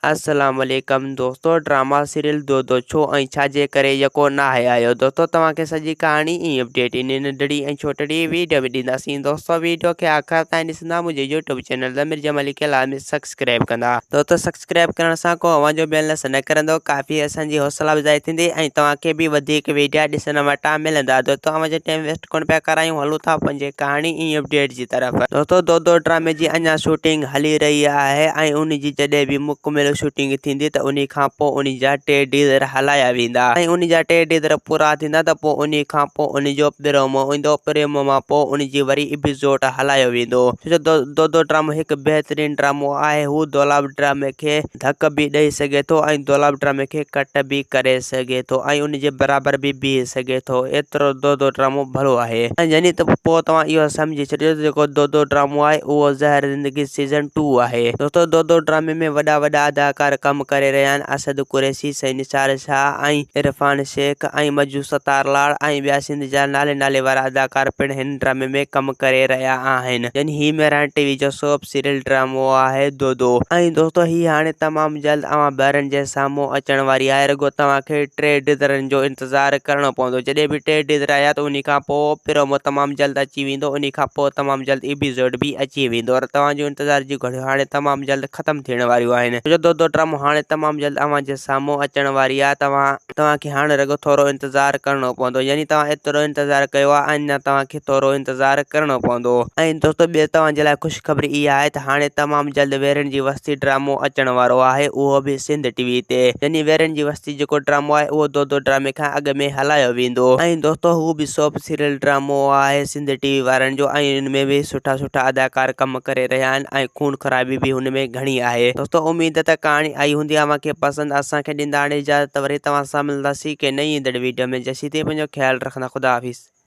السلام عليڪم دوستو ڊراما سيريل دودو ڇو ۽ ڇا جي ڪري يڪو ناهي آيو دوستو توهان کي سڄي ڪهاڻي ۽ اپڊيٽ ان ننڍڙي ۽ ڇوٽڙي ويڊيو ۾ ڏينداسين دوستو ويڊيو کي آخر تائين ڏسندا منهنجي يوٽيوب چينل ضمير جمالي کي لازمي سبسڪرائب ڪندا دوستو سبسڪرائب ڪرڻ سان ڪو اوهان جو بيلنس نه ڪرندو ڪافي اسان جي حوصلا افزائي ٿيندي ۽ توهان کي به وڌيڪ ويڊيا ڏسڻ وٽان ملندا دوستو اوهان جو ٽائيم ويسٽ ڪونه پيا ڪرايون هلون ٿا پنهنجي ڪهاڻي ۽ اپڊيٽ جي طرف. دوستو دودو ڊرامي جي اڃا شوٽنگ هلي رهي آهي ۽ ان جي جڏهن به مڪمل شوٽنگ ٿيندي ته انهي کان پوء ان جا ٽي ڊيزر هلايا ويندا ۽ ان جا ٽي ڊيزر پورا ٿيندا ته پوء انهي کان پوء ان جو پرومو ايندو پرومو مان پوء ان جي وري ايپيسوڊ هلايو ويندو ڇو جو دودو ڊرامو هڪ بهترين ڊرامو آهي هو دولاب ڊرامي کي ڌڪ به ڏئي سگهي ٿو ۽ دولاب ڊرامي کي ڪٽ به ڪري سگهي ٿو ۽ ان جي برابر به بيهي سگهي ٿو ايترو دودو ڊرامو ڀلو آهي ۽ يعني ته پوء توهان اهو سمجهي ڇڏيو ته جيڪو دودو ڊرامو آهي اهو زهر زندگي سيزن ٽو آهي دوستو دودو ڊرامي ۾ وڏا وڏا اداڪار ڪم ڪري رهيا آهن اسد قريشي سائين نثار شاهه ۽ عرفان شيخ ۽ مجو ستار لاڙ ۽ ٻيا سنڌ جا نالي نالي وارا اداڪار پڻ هن ڊرامي ۾ ڪم ڪري رهيا آهن يعني هي مهراڻ ٽي وي جو سوپ سيريل ڊرامو آهي دودو ۽ دوستو هي هاڻي تمام جلد اوهان ڀائرن جي سامهون اچڻ واري آهي رڳو توهان کي ٽي ڊزرن جو انتظار ڪرڻو پوندو جڏهن به ٽي ڊزر آيا ته انهي کان پوء پرومو تمام جلد اچي ويندو انهي کان پوء تمام جلد ايپيسوڊ به اچي ويندو اور توهان جو انتظار جون گهڙيون هاڻي تمام جلد ختم ٿيڻ واريون آهن ڇو جو دودو ڊرامو هاڻي تمام جلد اوهان جي سامهون اچڻ واري آهي توهان توهان کي هاڻ رڳو ٿورو انتظار ڪرڻو پوندو يعني توهان ايترو انتظار ڪيو آهي اڃا توهان کي ٿورو انتظار ڪرڻو پوندو ۽ دوستو ٻي توهان جي لاء خوشخبري اها آهي ته هاڻي تمام جلد ويرن جي وستي ڊرامو اچڻ وارو آهي اهو به سنڌ ٽي وي تي يعني ويرن جي وستي جيڪو ڊرامو آهي اهو دودو ڊرامي کان اڳ ۾ هلايو ويندو ۽ دوستو هو به سوپ سيريل ڊرامو آهي سنڌ ٽي وي وارن جو ۽ ان ۾ به سٺا سٺا اداڪار ڪم ڪري رهيا آهن ۽ خون خرابي به هن ۾ گهڻي آهي دوستو اميد ته ڪهاڻي آئي هوندي اوهان کي پسند اسان کي ڏيندا هاڻي اجازت وري توهان سان ملنداسين ڪنهن نئين ايندڙ ويڊيو ۾ جيسين تائين پنهنجو خيال رکندا خدا حافظ.